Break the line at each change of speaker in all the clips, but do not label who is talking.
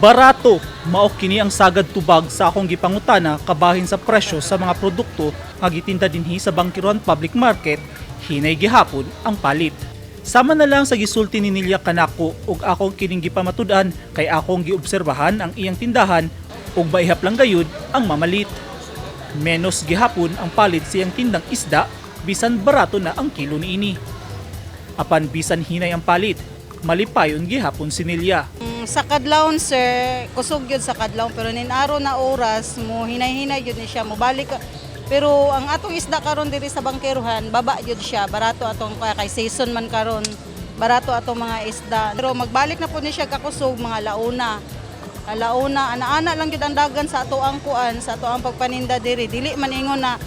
Barato, mao kini ang sagad tubag sa akong gipangutana kabahin sa presyo sa mga produkto nga gitinda dinhi sa Bangkerohan Public Market, hinay gihapon ang palit. Sama na lang sa gisulti ni Nilya kanako ug akong kining gipamatud-an kay akong giobserbahan ang iyang tindahan ug maihap lang gayud ang mamalit. Menos gihapon ang palit sa iyang tindang isda bisan barato na ang kilo niini. Apan bisan hinay ang palit, malipayon gihapon si Nilya.
Sa kadlawon, sir, kusog yun sa kadlawon, pero nin araw na oras mo hinay-hinay yun ni siya mobalik. Pero ang atong isda karon diri sa bangkerohan, baba yun siya, barato atong kay season man karon. Barato atong mga isda. Pero magbalik na po ni siya kakusog mga launa. Alauna, ana-ana lang gyud ang dagan sa ato ang kuan, sa ato ang pagpaninda diri. Dili man ingon na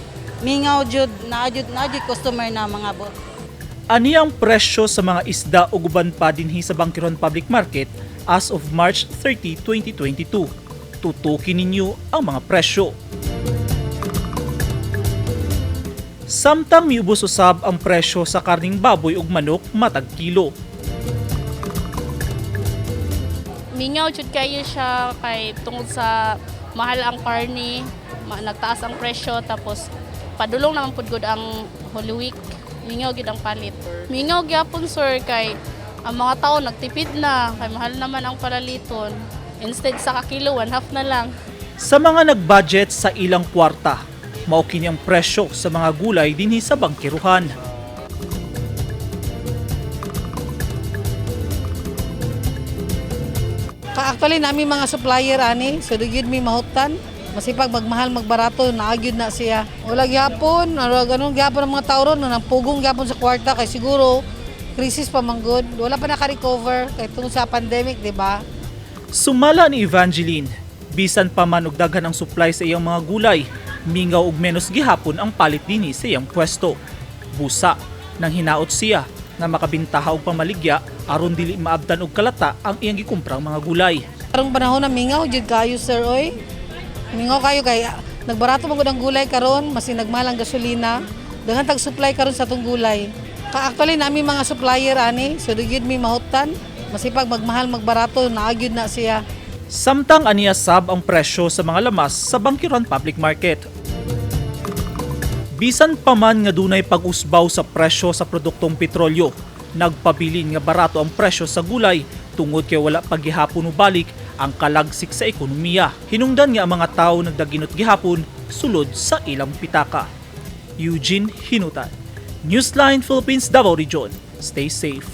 mingaw jud, naa jud customer na mga bot.
Ani ang presyo sa mga isda ug uban pa dinhi sa Bangkerohan Public Market as of March 30, 2022. Tutukin ninyo ang mga presyo. Samtang miubos usab ang presyo sa karning baboy ug manok matag kilo.
Mingaw jud kayo siya kay tungod sa mahal ang karni, nagtaas ang presyo, tapos padulong naman pud gud ang Holy Week. Mingaw gid ang palit. Mingaw gyapon, sir, kay ang mga tao nagtipid na kay mahal naman ang palaliton. Instead sa kakilo, one half na lang.
Sa mga nag-budget sa ilang kwarta, mao kini ang presyo sa mga gulay dinhi sa Bangkerohan.
Ka actually nami mga supplier ani, so gyud mi mahutan. Masipag magmahal magbarato, naagyud na siya. Wala gyapon, ano ganun gyapon ang mga tao ron, nang pugong gyapon sa kwarta kay siguro crisis pa man gud. Wala pa naka-recover kay tungod sa pandemic, di ba?
Sumala ni Evangeline, bisan pa man og daghan ang supply sa iyang mga gulay, mingaw og menos gihapon ang palit dinhi sa iyang pwesto. Busa, nang hinaot siya nga makabintaha og pamaligya aron dili maabdan og kalata ang iyang gikumprang mga gulay.
Karong panahon na mingaw jud kayo, sir, oy. Mingaw kayo kay nagbarato man gud ang gulay karon, masin nagmahal ang gasolina. Daghan tag supply karon sa atong gulay. Ka actually nami mga supplier ani, so gyud mi mahutan. Masipag magmahal magbarato, naagyud na siya.
Samtang aniya sab ang presyo sa mga lamas sa Bangkerohan Public Market. Bisan pa man nga dunay pag-usbaw sa presyo sa produktong petrolyo, nagpabilin nga barato ang presyo sa gulay tungod kay wala paghihapon balik ang kalagsik sa ekonomiya. Hinungdan nga ang mga tao nagdaginot gihapon sulod sa ilang pitaka. Eugene Hinutan, Newsline Philippines, Davao Region. Stay safe.